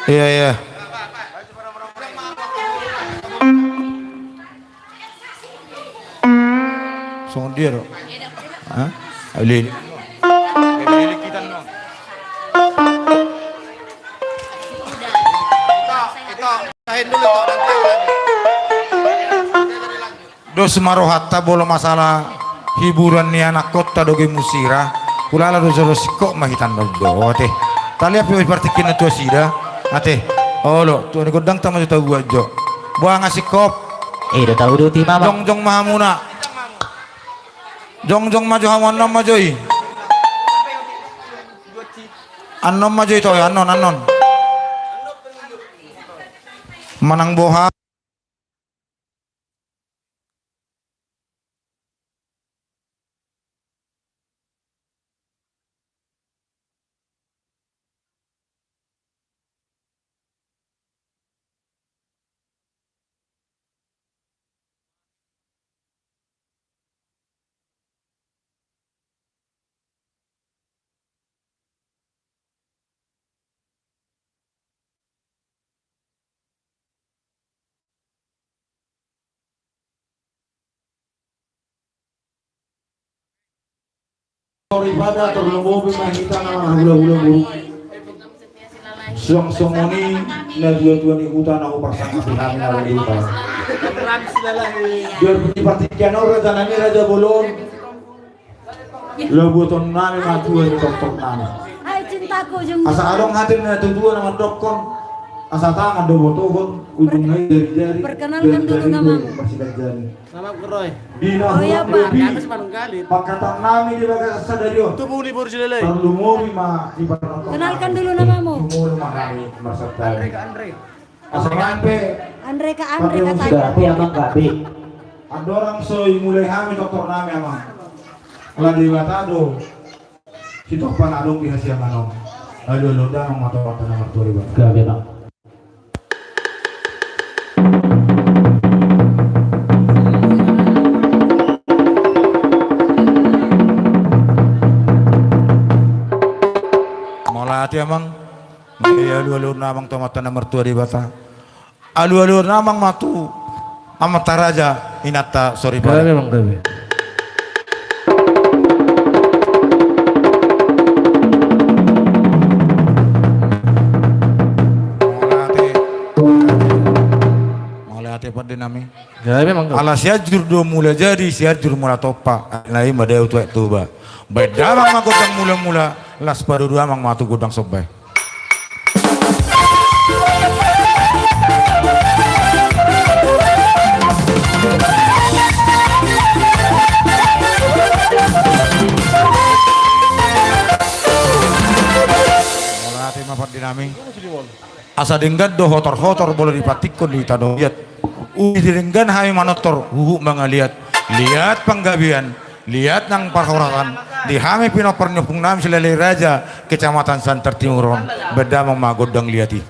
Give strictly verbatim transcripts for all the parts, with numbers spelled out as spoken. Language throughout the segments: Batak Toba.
Iya, iya. Songon dia do. Hah? Ayo, Lili. Dos ma rohanta molo masalah hiburan ni anakkonta dohot musira. Hulala do jolo singkop ma hita on do, ate. Talia pe partingkian tu nasida, ate. Olo, tu ni gondangta ma jo tabuat jo. Boha nga singkop. I do tauduti ma. Jongjong ma hamuna. Jongjong ma jo hamu, annon ma jo i. Annon ma jo i, toe, annon, annon. Manang boha. Soripada, tarlumobi ma hita na marhulahula boru. Suang songon i natuatua ni huta na huparsangapi hami na ro di huta. Biar di partingkian on raja nami, raja bolon. Labuaton nami ma tua ni toktok nami. Asa adong hata ni natuatua na mandokkon, asa tangan do botohon, ujungna i jarijari. Perkenalkan dulu namamu. Di na hurang lobi pangkatan nami di bagasan sadari on. Tarlumobi ma di parnongkrong. Kenalkan dulu namamu. Jumolo ma hami marsantabi. Asa nang pe Andre ka, Andre ka, Andre ka. Sudah, tapi amang gabe. Andorang so i mulai hami toktok nami, amang. Ala Debata do sitompa na adong di hasiangan on. Alualuhon damang ma tu Amanta na martua Debata. Gabe, amang. Mauliate, amang. Alualuhon damang tu Amanta na martua Debata. Alualuhon damang ma tu amanta raja, inanta soripada. Gabe, amang, gabe. Mauliate. Mauliate, pande nami. Gabe, amang, gabe. Ala Sianjur do Mulajadi, Sianjur Mulatompa. Na i ma dao tu Aek Toba. Baen damang ma gondang mulamula, laos padodo damang ma tu gondang somba i. Mauliate ma, pande nami. Asa denggan do hotorhotor molo dipatikon di tano liat. Uli di denggan hami manortor, huhut mangaliat. Liat panggabean, liat nang parhorasan. Di hami pinompar ni ompung nami Silalahi Raja, Kecamatan Siantar Timur on. Baen damang ma gondang liat i.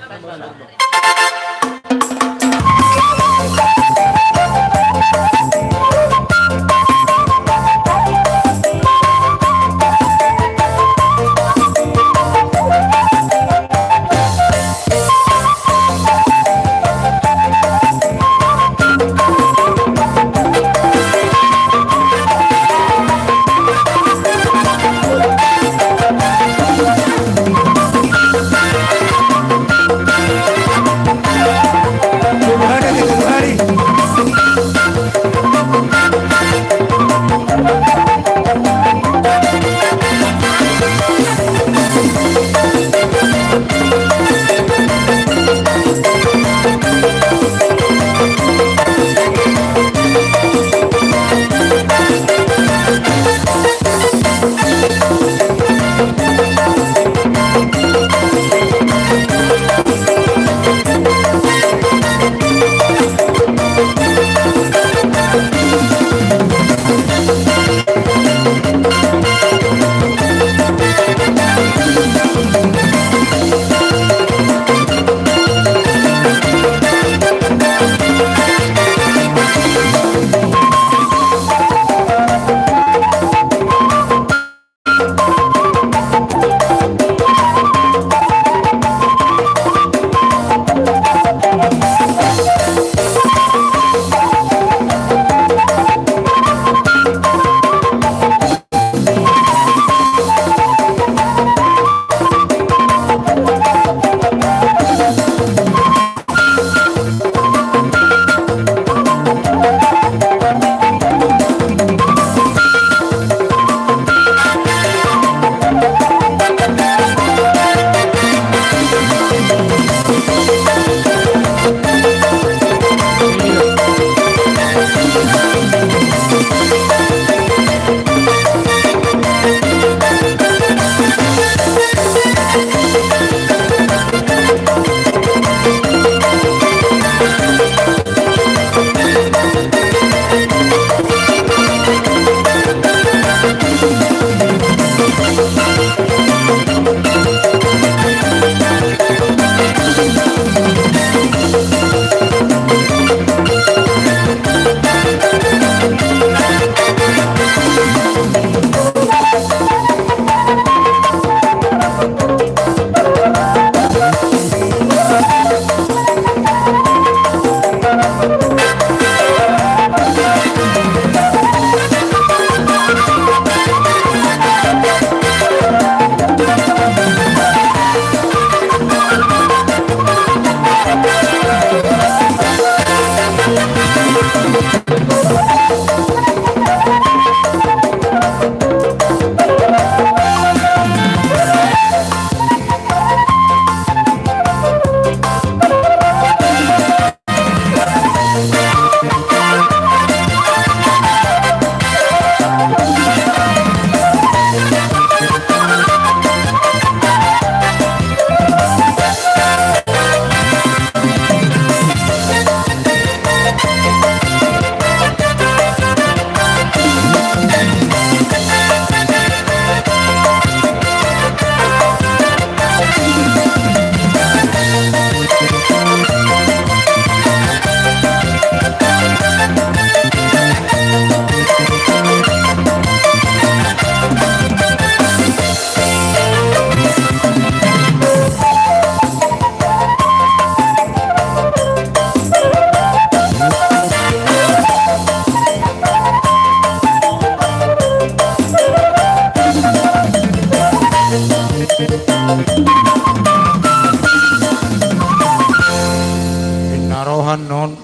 Inna roha non,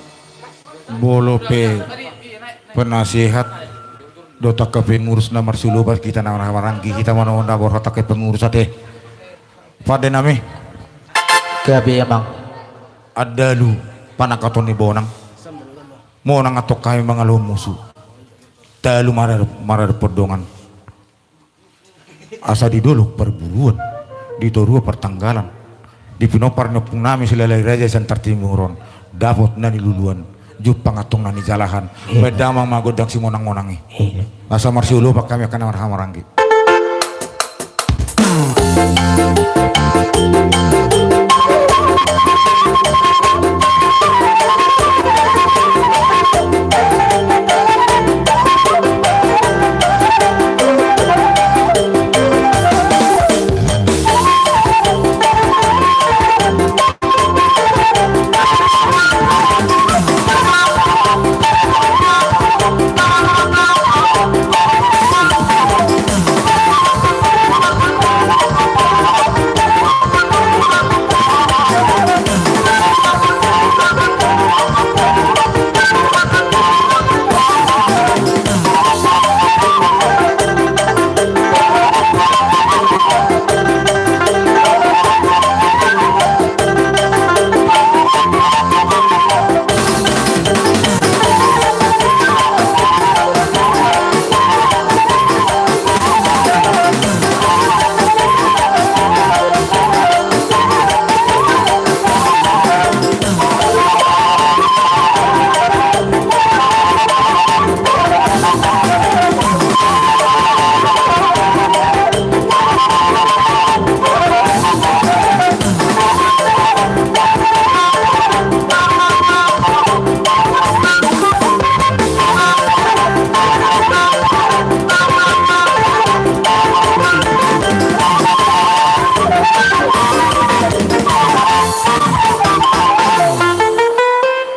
molo pe penasehat dohot angka pengurus na marsiolopan, hita na marhahamaranggi, hita ma na borhat angka pengurus ate. Pande nami. Gabe, Amang. Andalu panangkaton ni bonang. Monang antong hami mangalehon musu. Talu marada, marada pondongan. Asa di dolok parburuan, di toru partanggalan, di pinompar ni ompung nami Silalahi Raja Siantar Timur on, dapot na niluluan, jumpang antong na nijalahan. Iya. Baen damang ma gondang simonang-monang i. Iya. Asa marsiolopan hami angka na marhahamaranggi.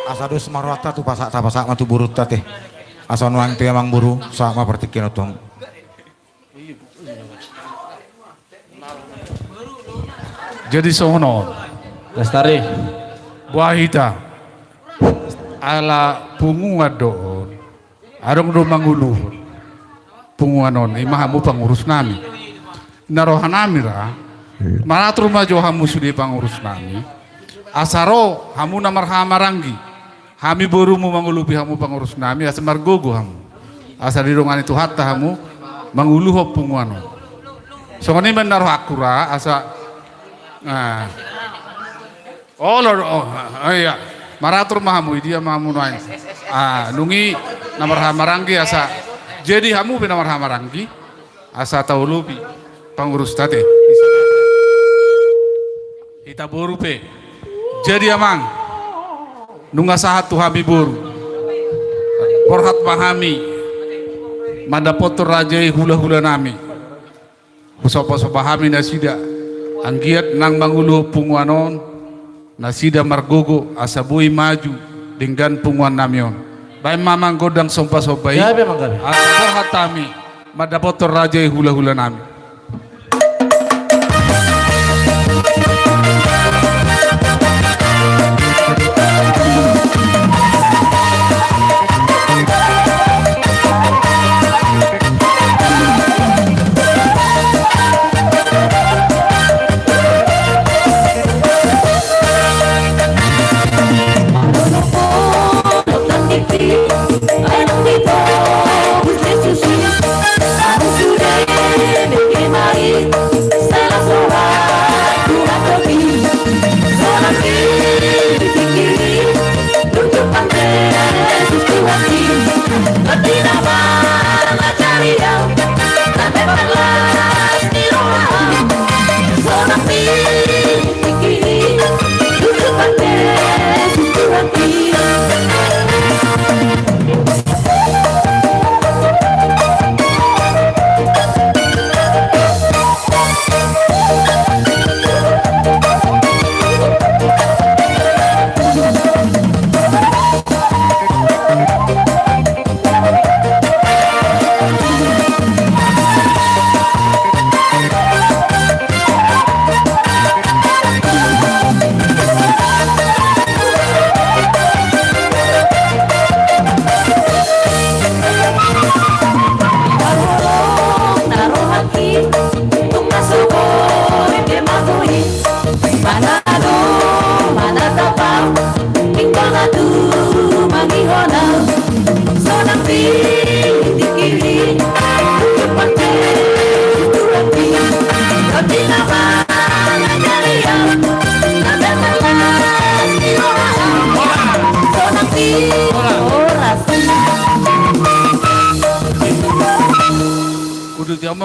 Asa dos ma rohanta tu pasahat, tapasahat ma tu borunta ate. Asa nuaeng pe amang boru, sahat ma partingkian on tu hamu. Jadi songon on. Lestari. Boha hita. Ala punguan do on. Adong do manguluhon punguan on, ima hamu pangurus nami. Na roha nami ra. Iya. Maratur ma jo hamu sude pangurus nami. Asa ro hamu na marhahamaranggi. Hami borumu mangulupi hamu pangurus nami, asa margogo hamu. Asa didongani Tuhanta hamu manguluhon punguan on. Songon i ma na rohangku ra, asa, ah. Olo, oh, oh, iya. Maratur ma hamu, idia ma hamu nuaeng. Ah, nunga i na marhahamaranggi asa. Jadi hamu pe na marhahamaranggi. Asa taulupi pangurus ta ate. Hita boru pe. Jadi amang, nunga sahat tu hami boru. Borhat ma hami mandapothon raja i hulahula nami. Husomba-somba hami nasida anggiat nang manguluhon punguan on. Nasida margogo asa boi maju denggan punguan nami on. Baen ma amang gondang somba-somba i. Gabe, amang, gabe. Asa borhat hami mandapothon raja i hulahula nami.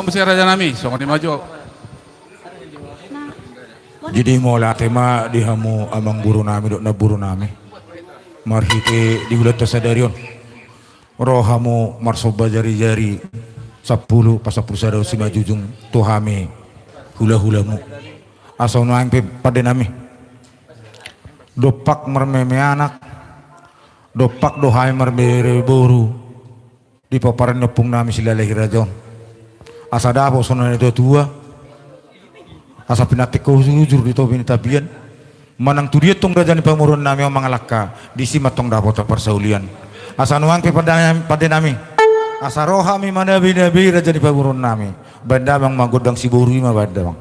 Muse raja nami, songon i ma jo. Jadi mauliate ma di hamu amangboru nami dohot namboru nami. Marhite di ulaonta sadari on, ro hamu marsomba jarijari sampulu pasampulu sada on simanjujung tu hami hulahulamu. Asa nuaeng pe pande nami, dompak marmeme anak, dompak do hami marbere boru di pomparan ni ompung nami Silalahi Raja on. Asa dapot songon na nidok ni natuatua, asa pinantik hujur di topi ni tapian. Manang tudia tong raja ni pamoruon nami on mangalangka, disi ma tong dapotan parsaulian. Asa nuaeng pe pande nami, pande nami, asa ro hami manabinabei raja ni pamoruon nami. Baen damang ma gondang siboru i ma, baen damang.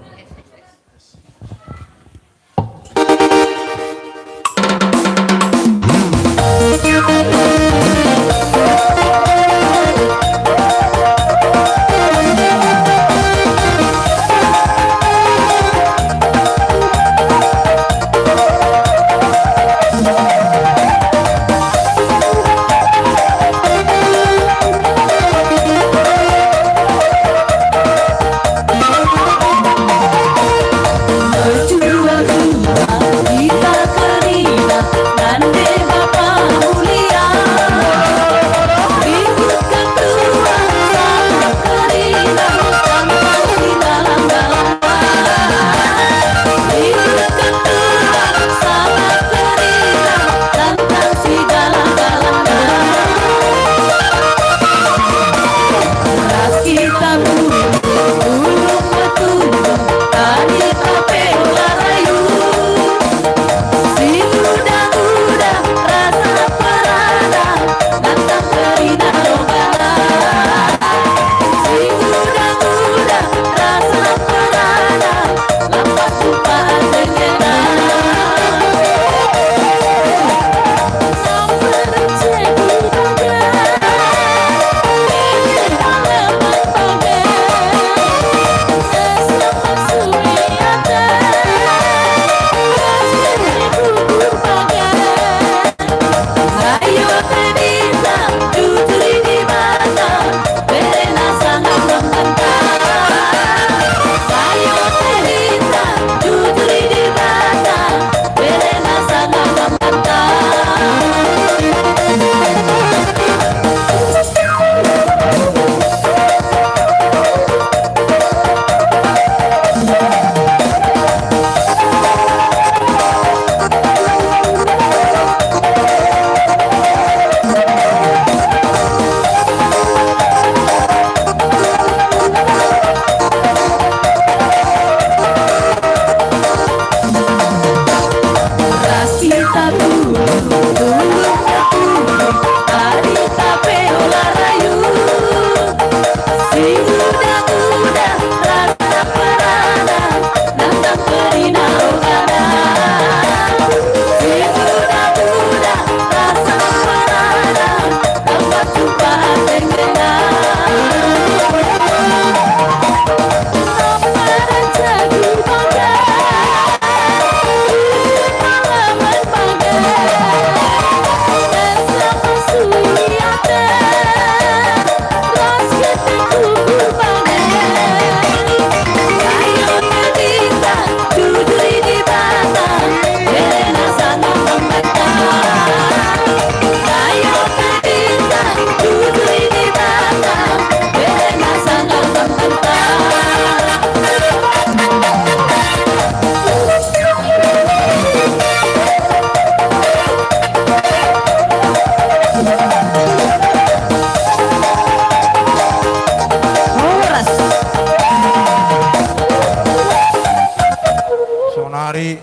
Sonari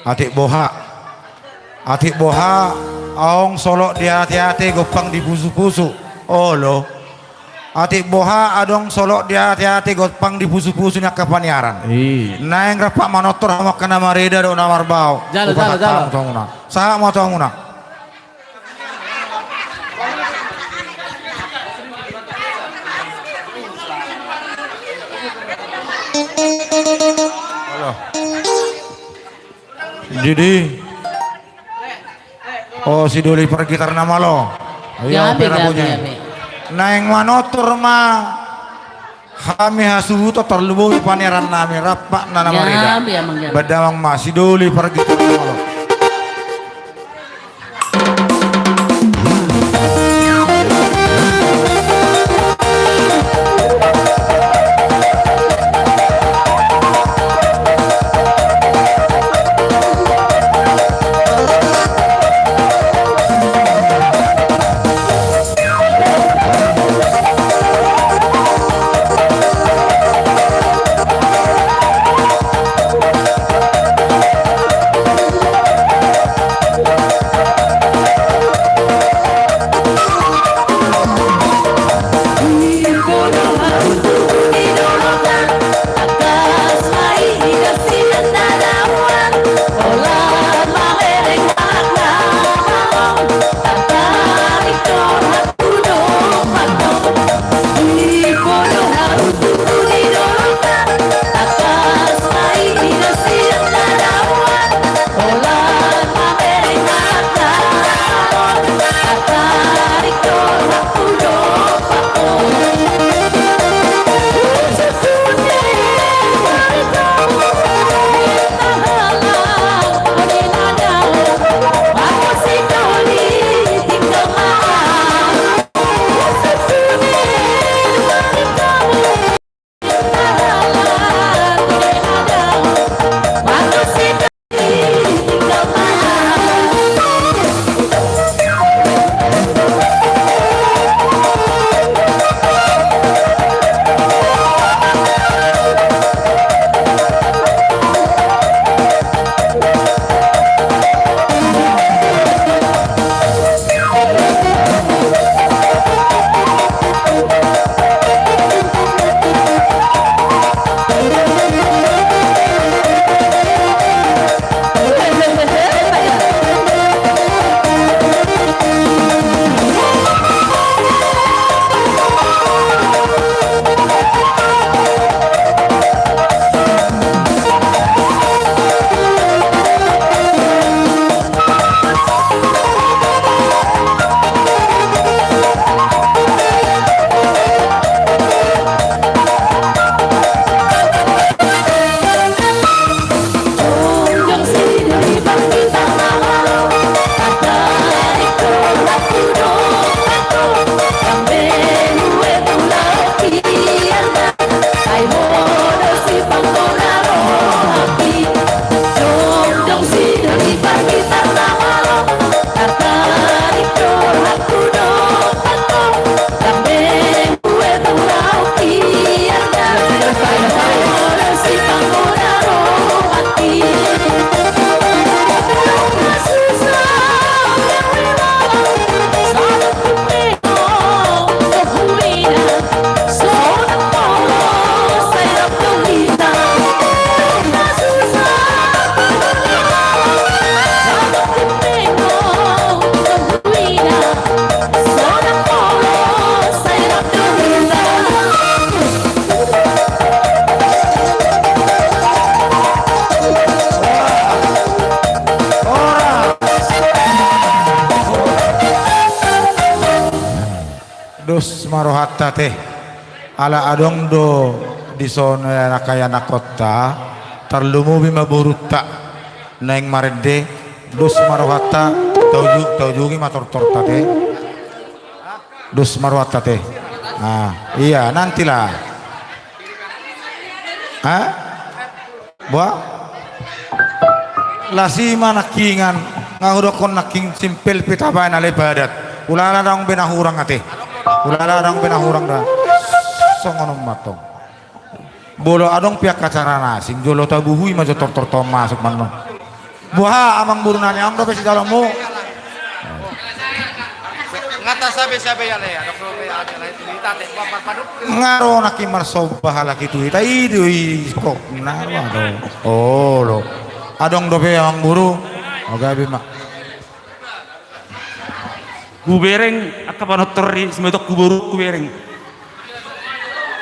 atik boha. Atik boha, adong solot di ateate, gompang di pusupusu. Olo. Atik boha, adong solot di ateate, gompang di pusupusu ni angka paniaran. Naeng rap manortor hamu angka na mareda dohot na marbao. Jalo, jalo, jalo. Sahat ma tu hamuna. Olo. Jadi, o, si Doli pargitar na malo. Iya, gabe, opera gabe, punya. Gabe. Naeng manortor ma Hami hasuhuton tarlumobi paneran nami rap ma na mareda. Gabe, amang, gabe. Baen damang ma sidoli pargitar na malo. Dos ma rohanta ate. Ala adong do dison, eh, anak, anakhonta, tarlumobi ma borunta naeng marende. Dos ma rohanta, tauju-, taujungi ma tortorta ate. Dos ma rohanta ate. Ah, iya, nanti lah. Ha? Boha? Las i ma nangkiningan, nga hudokkon nangkin simpel pe tabaen alai padat. Ulala adong be na hurang ate. Ulala adong be na hurang da. Songon on ma tong. Molo adong pe angka acara na asing, jolo tabuhui ma jo tortorta on masuk ma annon. Boha amangboru nami, adong dope sijaloonmu? Nga tasabe-sabe ale, adong dope ale, ale, tu hita ate, papat paduk. Nga ro nangkin marsomba halak i tu hita, i do i kok, nga ro adong. Olo. Adong dope amangboru. O gabe ma. Hubereng angka panortor i, simaitongku boru hubereng.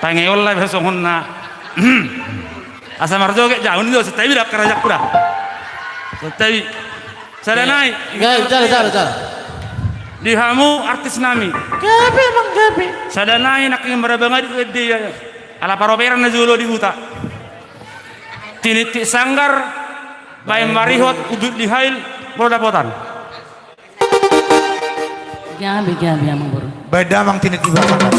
Tangiangkon lah biasa songon na. Asa marjoget jahu ni do, santabi da angka rajaku da. Santabi. Sada nai. Gabe, jala, jala, jala. Di hamu artis nami. Gabe, amang, gabe. Sada nai nangkin marabang adi, edi, ya, ya. Ala paroberan na jolo di huta. Tinitip sanggar, baen marihot, udut di hail, molo dapotan. Gabe, gabe, amang boru. Baen damang tinitip sanggar.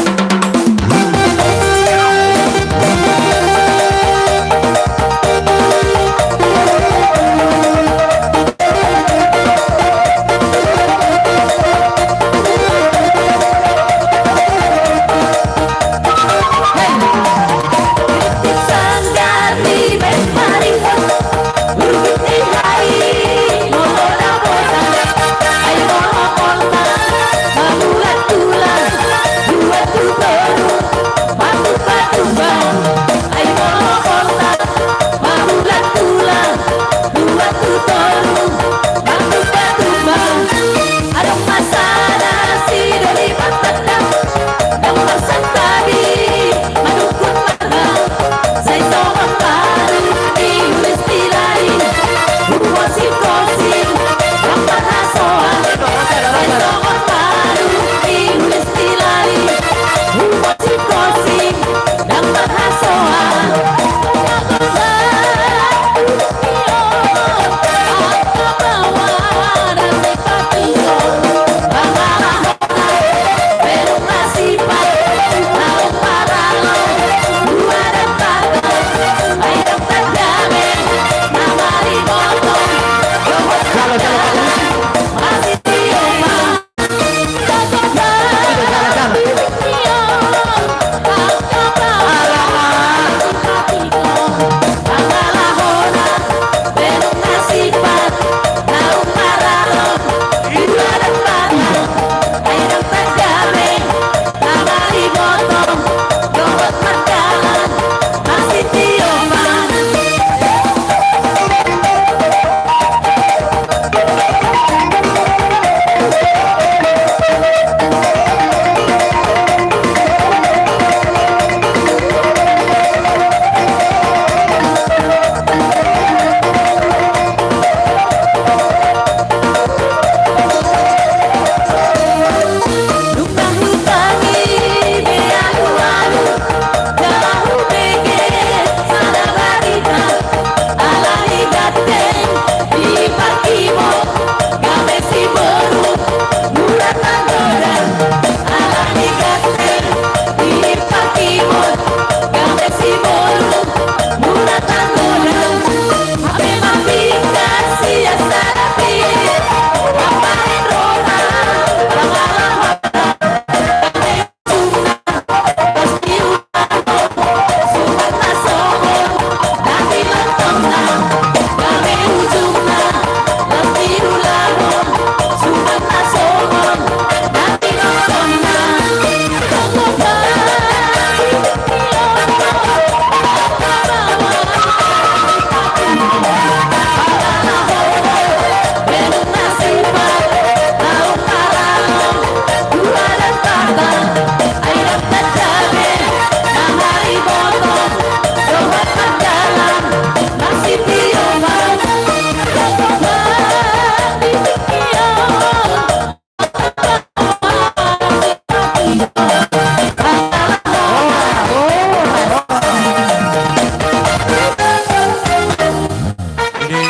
Jadi,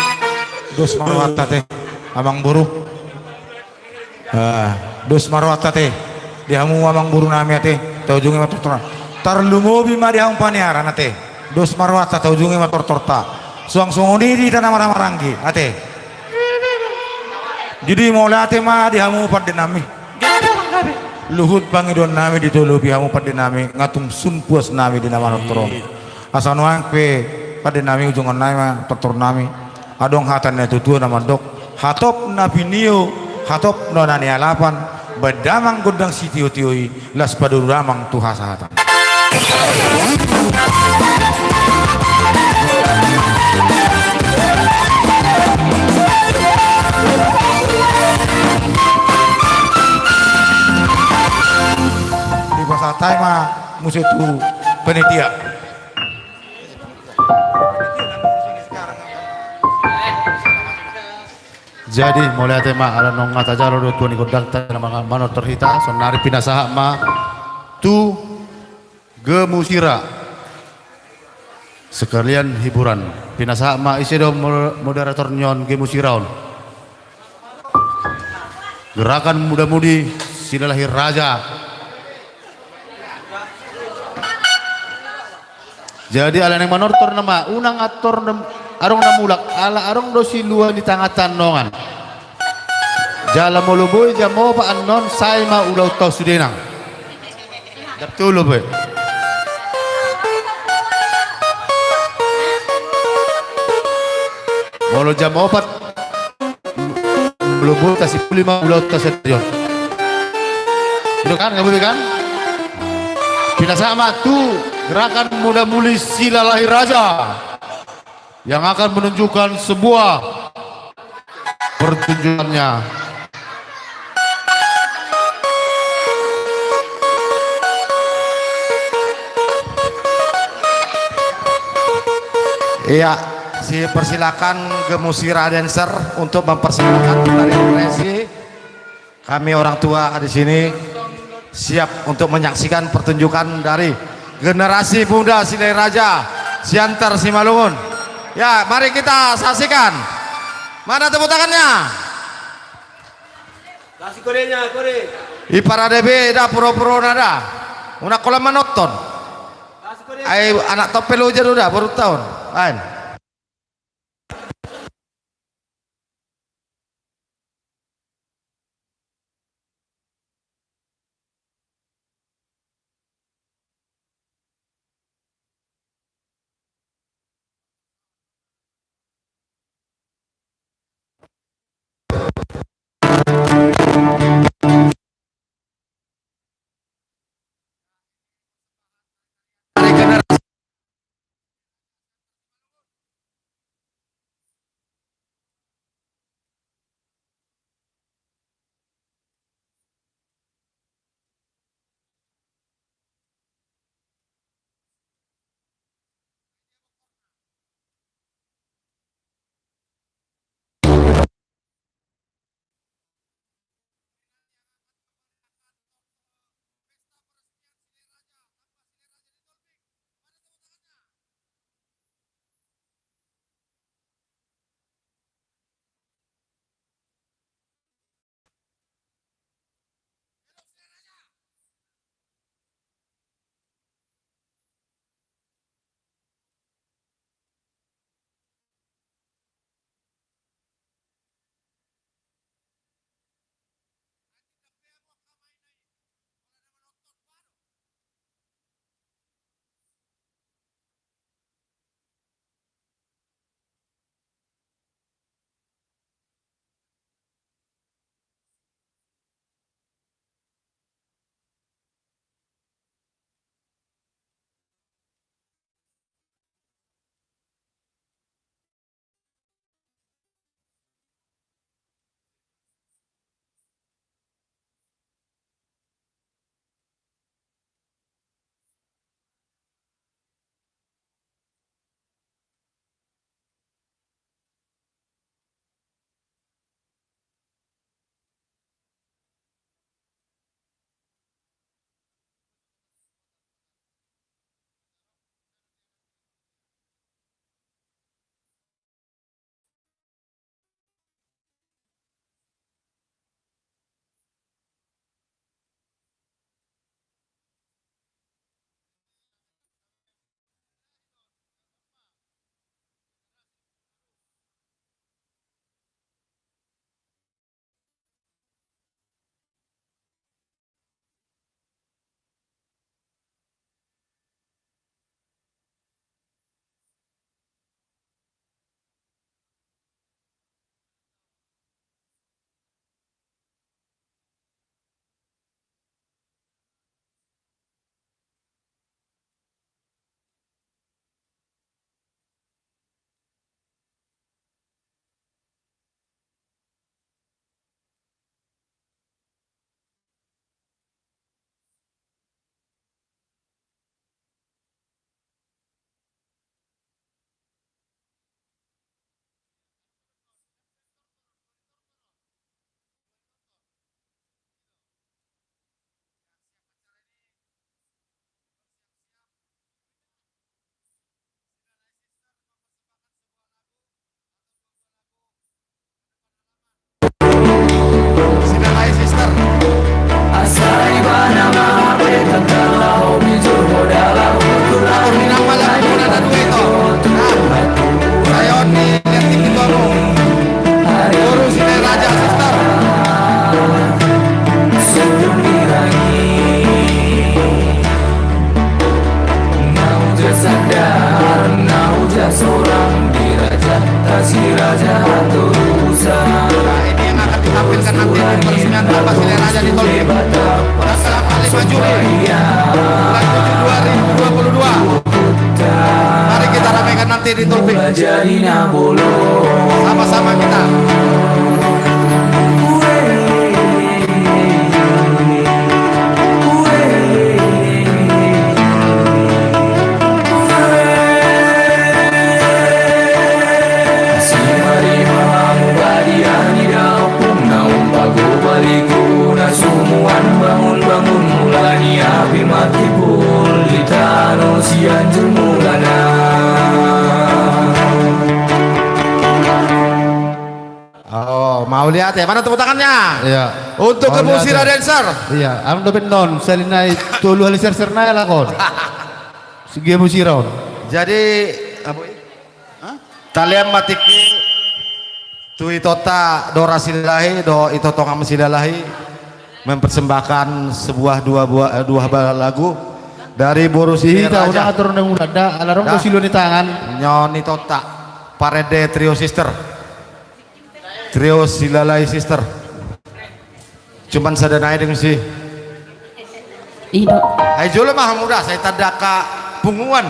dos ma rohanta ate, amang boru. Ah, dos ma rohanta ate. Di hamu amang boru nami ate, taujungi ma tortor. Tarlumobi ma di hamu paniaran ate. Dos ma rohanta, taujungi ma tortorta. Suang songon i di hita na marhahamaranggi ate. Jadi mauliate ma di hamu pande nami. Luhut pangidoan nami di tolopi hamu pande nami, nga tung sun puas nami di na manortor on. Asa nuaeng pe pande nami, ujungan nami ma tortor nami. Adong hata ni natuatua na mandok, hatop na pinio, hatop na nialapan, baen damang gondang sitiotio i, laos padoru damang tu hasahatan. Dipasahat hami ma muse tu panitia. Jadi mauliate ma, ala nunga tajalo do tua ni gondangta na manga-, manortor hita, saonari pinasahat ma tu Gemusira. Sekalian hiburan. Pinasahat ma ise do mo-, moderator ni on, gemusira on. Gerakan Muda Mudi Silalahi Raja. Jadi ala naeng manortor nama, unang ator nem-, adong na mulak, ala adong do silua ni tangatan nongan. Jala molo boi jam opat annon, sai ma ulaonta on sudena. Jam tolu be. Molo jam opat, molo boi tasimpuli ma ulaonta sadarion. Itu kan, nggak boleh kan? Pinasahat ma tu gerakan Muda Mudi Silalahi Raja yang akan menunjukkan sebuah pertunjukannya. Iya, si persilakan gemusira dancer untuk mempersilakan tari resi. Kami orang tua di sini siap untuk menyaksikan pertunjukan dari generasi muda Silalahi Raja, Siantar Simalungun. Ya, mari kita saksikan. Mana tepuk tangannya? Kasih kodenya, kode. Iparade be da puro-purona da. Unang holan manonton. Kasih kode. Ai anak tompel oja do da, baru taon. Lain. Nah, ini yang akan ditampilkan nanti di peresmian Taman Silahi Raja di Tolbin. Tanggal lima Juli, bulan tujuh dua ribu dua puluh dua. Mari kita ramaikan nanti di Tolbin. Sama-sama kita. Oh, mauliate. Mana tepuk tangannya? Iya. Untuk Gemusira Dancer. Iya, anu dope non, sali nai tolu hali serser nai lakon. Gemusira on. Jadi, apa i? Hah? Talian matik i tu itota Dora Silalahi, do ito Tonga Silalahi, mempersembahkan sebuah dua buah, eh, dua buah lagu dari Boru Silalahi Raja. Ita udah atur nang ulada, alarong do silu ni tangan. Nyon itota. Parende Trio Sister. Trio Silalahi Sister. Cuman sada nai deng si. Ido. Ai jolo ma hamu da, sai tanda ka punguan.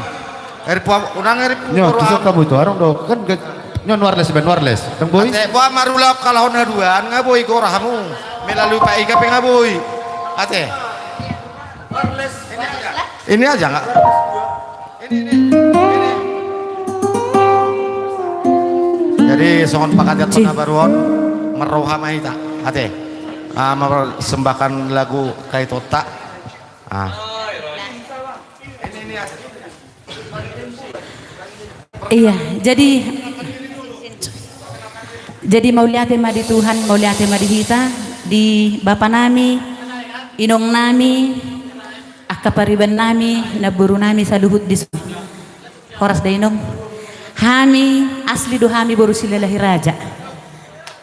Eri pua unang eri pungua. Nyo, tusuk hamu itu, arong do. Kan nyo nuarles, ben nuarles. Tang boi. Ate, boa marula kalahon haduan, nga boi gora hamu. Melalui Pak Ika pe nga boi. Ate. Ini aja nggak? Ini, ini, ini. Jadi songon pangkataion na baru on, marroha ma hita. Ate. Ah, mempersembahkan lagu Kaitota. Ah. Iya, jadi, jadi mauliate ma di Tuhan, mauliate ma di hita, di bapa nami, inong nami, angka pariban nami, namboru nami saluhut di son. Horas da inong. Hami asli do hami Boru Silalahi Raja.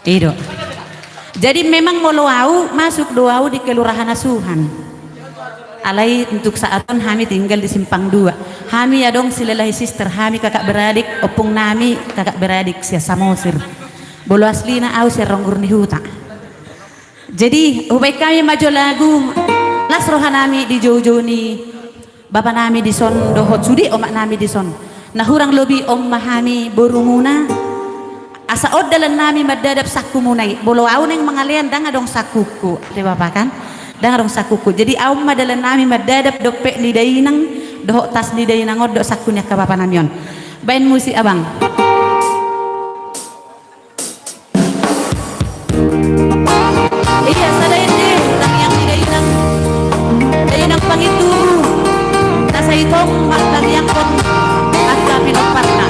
Ido. Jadi memang molo au masuk do au di Kelurahan Asuhan. Alai untuk saat on hami tinggal di Simpang Dua. Hami adong Silalahi Sister, hami kakak beradik, ompung nami kakak beradik sian Samosir. Molo aslina au sian Ronggur ni Huta. Jadi hubaen hami ma jo lagu, las roha nami di joujou ni bapa nami di son dohot sude omak nami di son. Na hurang lobi on ma hami borumuna. Asa on dalan nami mandadap sangkumuna i. Molo au naeng mangalean ndang adong sangkuku. Ate bapa kan? Ndang adong sangkuku. Jadi on ma dalan nami mandadap dompet ni dainang dohot tas ni dainang on dohot sangku ni angka bapa nami on. Baen musik abang. Iya, sada ende, tangiang ni dainang. Dainang Pangintubu. Na sai tong martangiangkon angka pinomparna.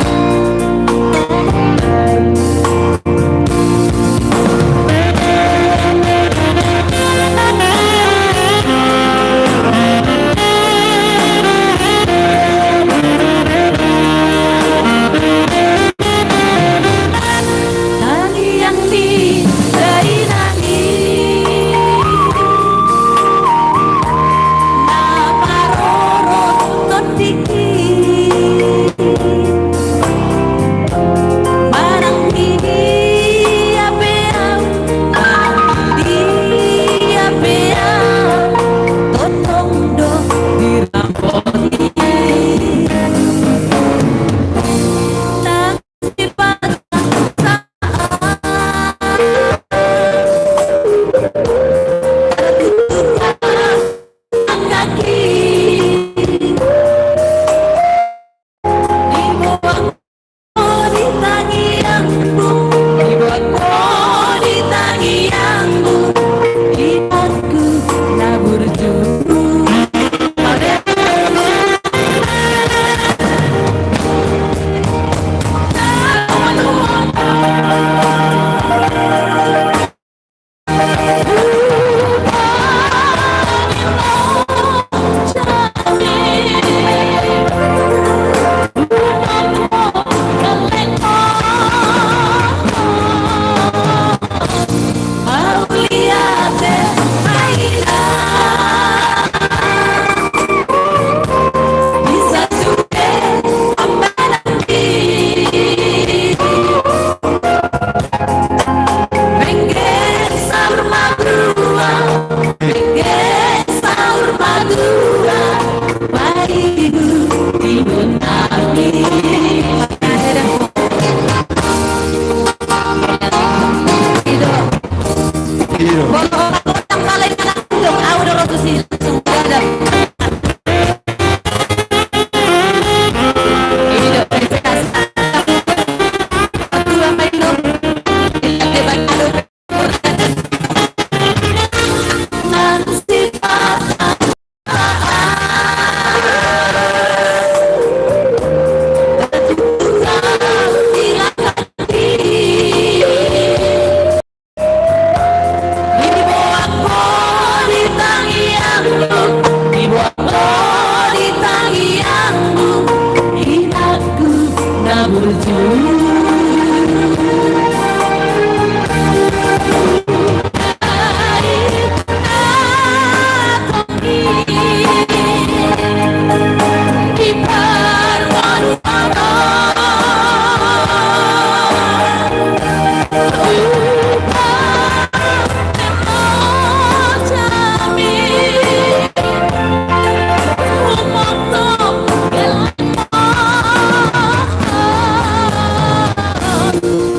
burju.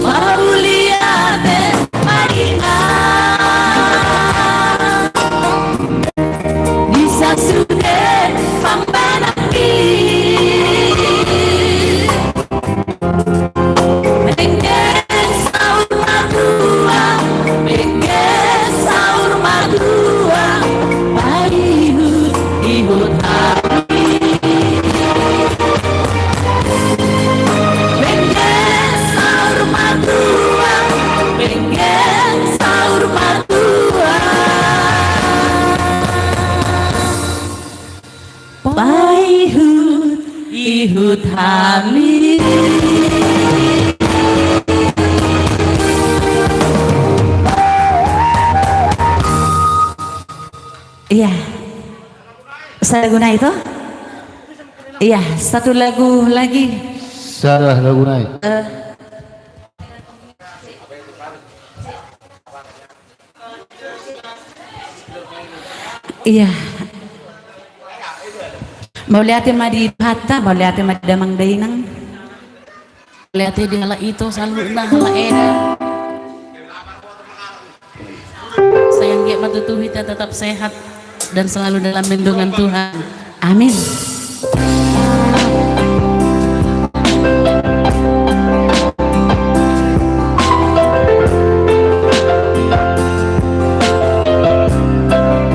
Mauliate ma di Tuhan di sasude pambahenanki. Dengke saur matua, dengke saur matua, paihut-ihut hami. Dengke saur matua, dengke saur matua. Paihut-ihut hami. Iya. Sada lagu nai to? Iya, satu lagu lagi. Sada lagu nai. Eh. Iya. Mauliate ma di Tuhanta, mauliate ma di damang dainang. Mauliate di halak ito saluhutna, halak eda. Sai anggiat ma tutu hita tetap sehat dan selalu dalam lindungan Tuhan. Amin.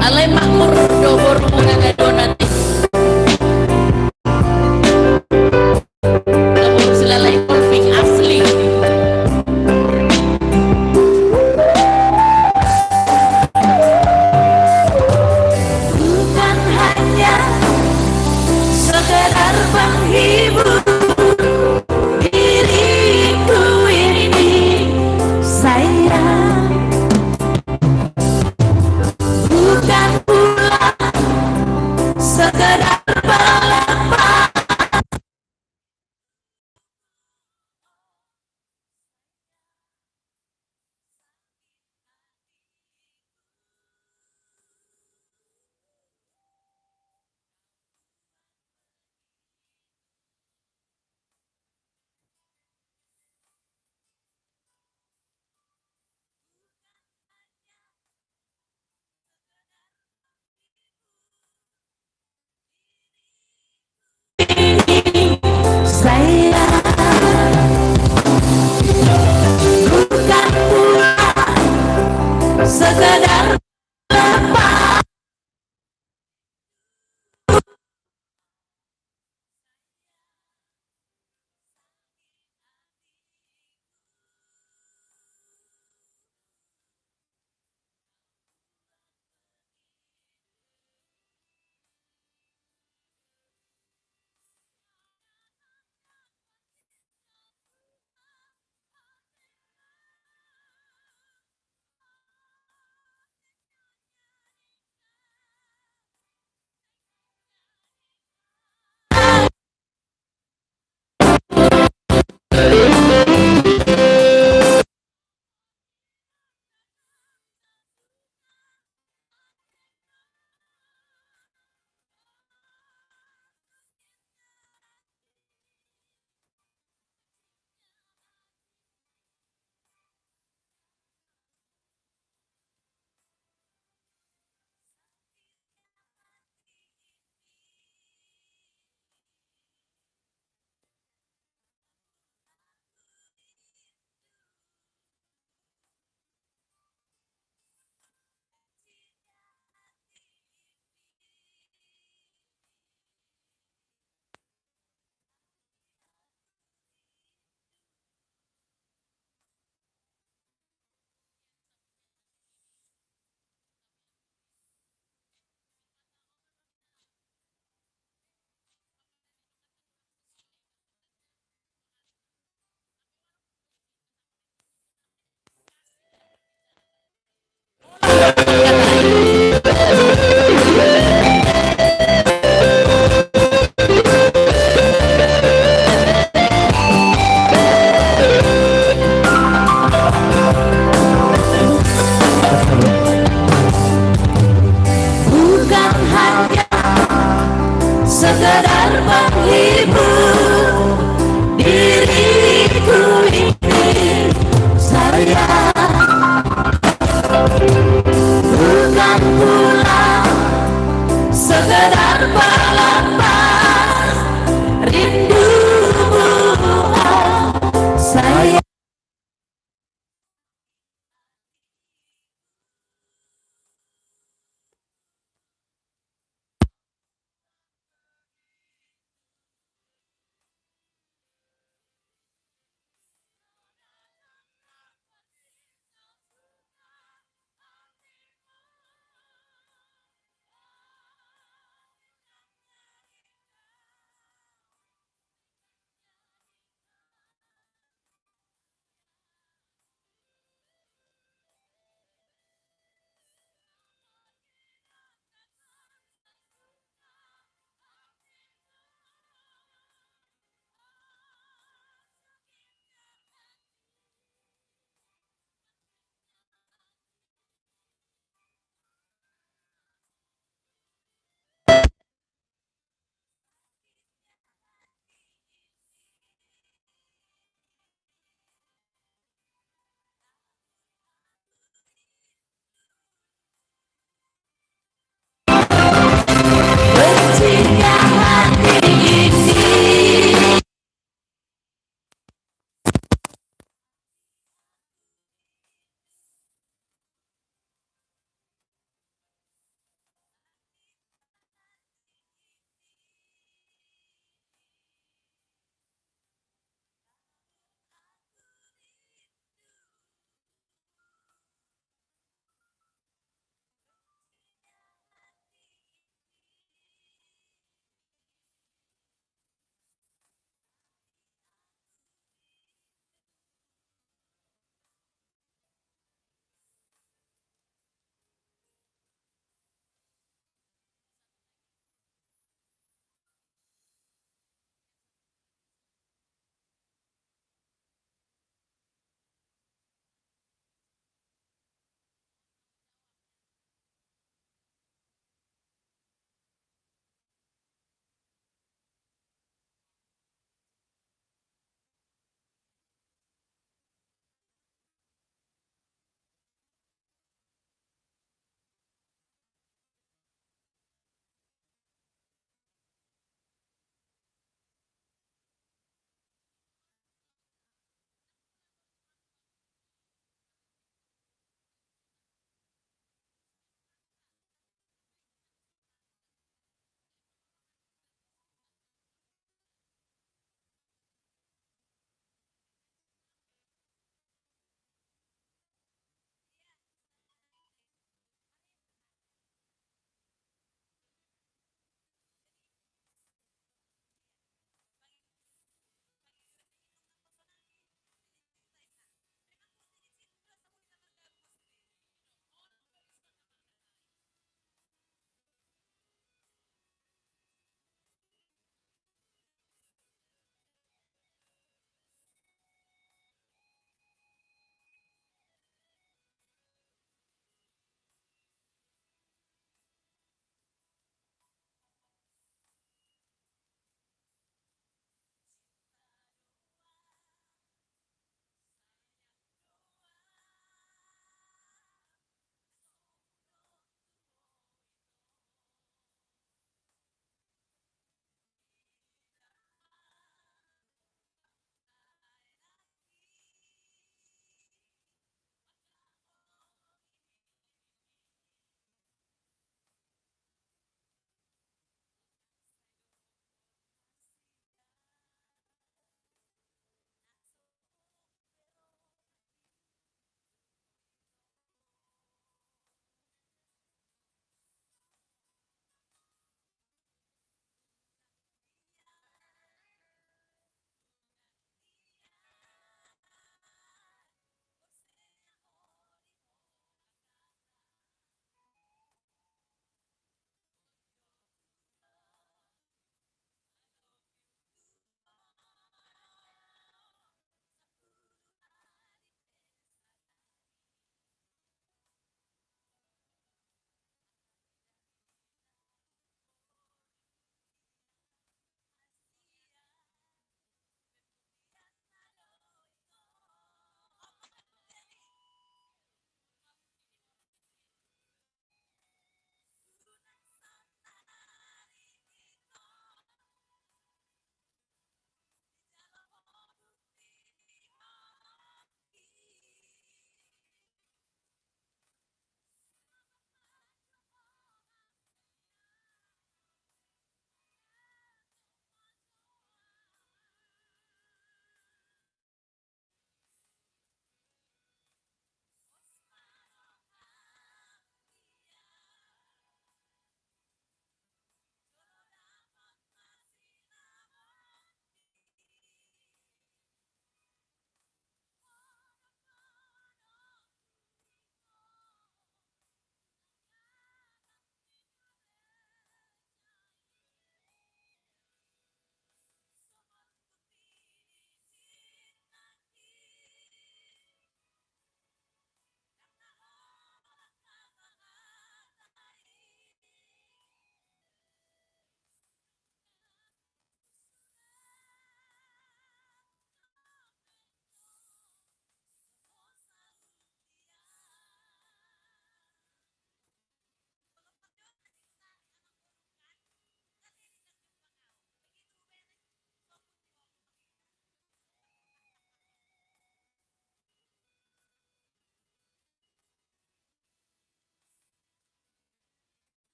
Alai makmur do boru na donat. Boru Silalai Kolping asli. Bukan hanya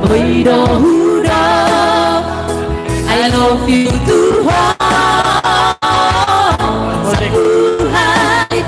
Boi do hudok, I love you Tuhan. Satuhai.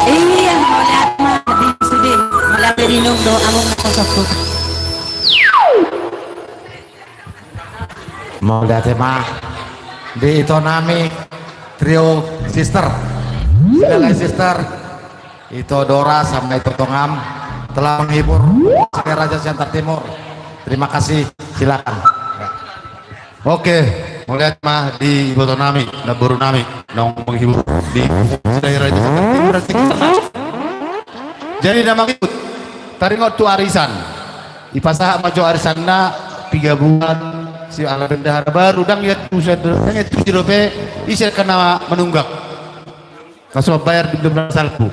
Iya, mauliate ma di sude, mauliate di inong do among na sosokku. Mauliate ma di ito nami trio sister. Silakan sister. Ito Dora sama ito Tongam telah menghibur Raja Siantar Timur. Terima kasih, silakan. Oke, mauliate ma di iboto nami, namboru nami, naung menghibur di daerah Jakarta Timur. Jadi na mangihut, taringot tu arisan. Ipasahat ma jo arisanna, piga bulan, si ala bendahara baru, ndang ia tu, ndang ia tu si dope, ise kan na manunggak. Langsung bayar di dua belas salpu.